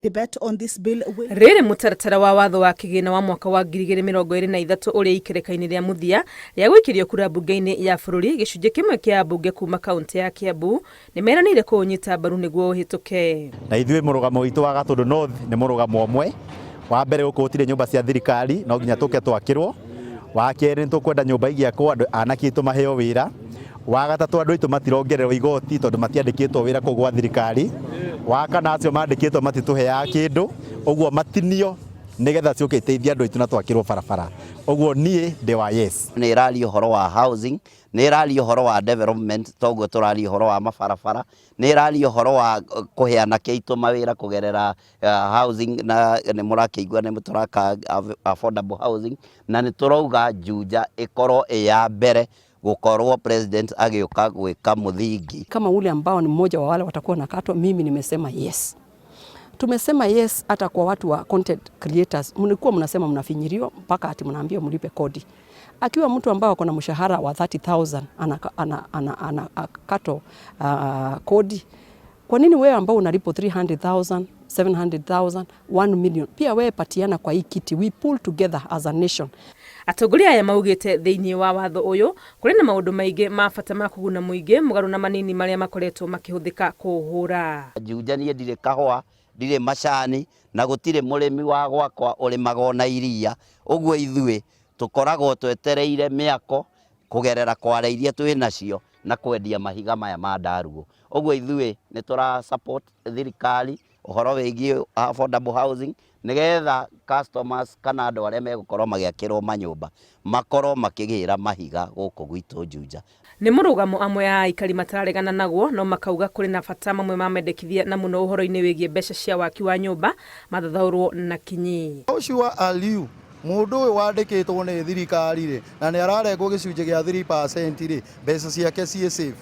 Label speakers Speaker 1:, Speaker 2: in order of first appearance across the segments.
Speaker 1: Debate on this bill will
Speaker 2: Rĩrĩ mũtaratara wa watho wa kĩgĩna wa mwaka wa 2023 ũrĩ ikereka-inĩ rĩa mũthia rĩa gũikĩrio kura mbunge-inĩ ya bũrũri, gĩcunjĩ kĩmwe kĩa ambunge kuma kaũntĩ ya Kiambu nĩ meranĩire kũũnyita mbaru nĩguo ũhĩtũke.
Speaker 3: Na ithuĩ mũrũgamo witũ wa Gatũndũ North nĩ mũrũgamo ũmwe. Wa mbere, gũkũ gũtirĩ nyũmba cia thirikari, no nginya tũke twakĩrwo. Wa kerĩ, nĩ tũkwenda nyũmba igĩakwo andũ anake aitũ maheo wĩra. Wa gatatũ, andũ aitũ matirongererwo igoti tondũ matiandĩkĩtwo wĩra kũu gwa thirikari. Wa kana, acio mandĩkĩtwo matitũheaga kĩndũ, ũguo matinio nĩgetha ciũke iteithie andũ aitũ na twakĩrwo barabara. Ũguo niĩ ndĩ wa yes.
Speaker 4: Nĩ ĩraria ũhoro wa housing, nĩ ĩraria ũhoro wa development, toguo tũraria ũhoro wa mabarabara, nĩ ĩraria ũhoro wa kũhe anake aitũ mawĩra kũgerera housing, na nĩ mũrakĩigua nĩ tũraka affordable housing, na nĩ tũrauga Juja ĩkorwo ĩ ya mbere gũkorwo president agĩũka gwĩka mũthingi.
Speaker 5: Kama ule ambao ni mmoja wa wale watakuwa nakatwa, mimi nimesema yes. Tumesema yes hata kwa watu wa content creators, mlikuwa mnasema mnafinyiriwa mpaka ati mnaambiwa mlipe kodi. Akiwa mtu ambao ako na mshahara wa 30,000 anakatwa ana, ana, ana, ana, kodi, kwa nini wewe ambao unalipo 300,000, 700,000, 1 million, pia wewe patiana kwa hii kiti? We pull together as a nation.
Speaker 2: Atongoria aya maugĩte thĩinĩ wa watho ũyũ kũrĩ na maũndũ maingĩ ma bata ma kũguna mũingĩ mũgarũ na manini marĩa makoretwo makĩhũthĩka kũũhũra.
Speaker 4: Juja niĩ ndirĩ kahũa, ndirĩ macani, na gũtirĩ mũrĩmi wa gwakwa ũrĩmaga ona iria. Ũguo ithuĩ tũkoragwo twetereire mĩako kũgerera kware iria twĩ nacio na kwendia mahiga maya ma ndaruo. Ũguo ithuĩ nĩ tũra support thirikari ũhoro wĩgiĩ affordable housing, nĩgetha customers kana andũ arĩa megũkorwo magĩakĩrwo manyũmba makorwo makĩgĩra mahiga gũkũ gwitũ Juja.
Speaker 2: Nĩ mũrũgamo amwe a aikari matararegana naguo, no makauga kũrĩ na bata mamwe ma mendekithia na mũno ũhoro-inĩ wĩgiĩ mbeca cia waki wa nyũmba mathathaũrwo na kinyi.
Speaker 6: Ũcio aliu mũndũ ũyũ wandĩkĩtwo nĩ thirikari rĩ, na nĩ ararengwo gĩcunjĩ gĩa 3% rĩ, mbeca ciake ciĩ safe.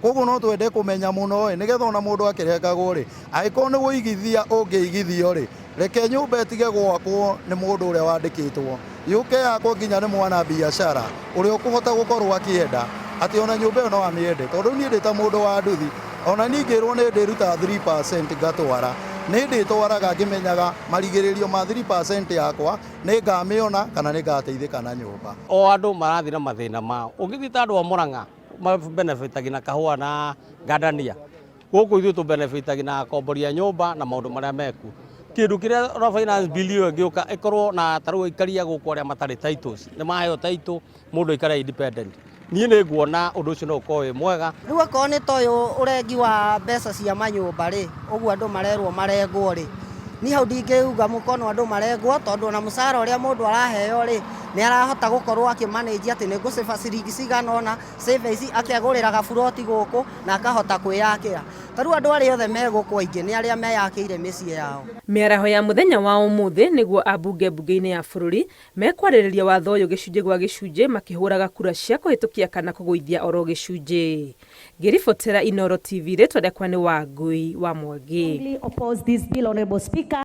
Speaker 6: Koguo no twende kũmenya mũno ĩ, nĩgetha ona mũndũ akĩrengagwo rĩ, angĩkorwo nĩ wũigithia ũngĩigithio rĩ, reke nyũmba ĩtige gwakwo nĩ mũndũ ũrĩa wandĩkĩtwo, yũke yakwo nginya nĩ mwana biacara ũrĩa ũkũhota gũkorwo akĩenda atĩ ona nyũmba ĩyo no amĩende. Tondũ niĩ ndĩ ta mũndũ wa nduthi, ona niĩ ngĩrwo nĩ ndĩruta 3% ngatwara, nĩ ndĩtwaraga ngĩmenyaga marigĩrĩrio ma 3% yakwa nĩ ngamĩona kana nĩ ngateithĩka na nyũmba.
Speaker 7: O andũ marathiĩ na mathĩna mao. Ũngĩthiĩ ta andũ a Murang'a mabenefitagi na kahũa na ngandania, gũkũ ithuĩ tũbenefitagi na akombori a nyũmba na maũndũ marĩa mekuo. Kĩndũ kĩrĩa ona finance bill ĩyo ĩngĩũka ĩkorwo na tarĩu aikari a gũkũ arĩa matarĩ titles nĩ maheo title, mũndũ aikare independent. Niĩ nĩ nguona ũndũ ũcio no ũkorwo wĩ mwega.
Speaker 8: Rĩu akorwo nĩ ta ũyũ ũrengi wa mbeca cia manyũmba rĩ, ũguo andũ marerwo marengwo rĩ, niĩ hau ndingĩuga mũkono andũ marengwo, tondũ ona mũcara ũrĩa mũndũ araheo rĩ, nĩ arahota gũkorwo akĩmanage atĩ nĩ ngũcĩba ciringi cigana ũna, save ici, akegũrĩra gaburoti gũkũ na akahota kwĩyakĩra. Ta rĩu andũ arĩa othe me gũkũ aingĩ nĩ arĩa meyakĩire mĩciĩ yao.
Speaker 2: Mĩaraho ya mũthenya wa ũmũthĩ nĩguo ambunge mbunge-inĩ ya bũrũri mekwarĩrĩria watho ũyũ gĩcunjĩ gwa gĩcunjĩ, makĩhũraga kura cia kũhĩtũkia kana kũgũithia oro gĩcunjĩ. Ngĩribotera Inooro TV, rĩtwa rĩakwa nĩ Wangui wa Mwangi.
Speaker 9: Oppose this bill, Honorable Speaker.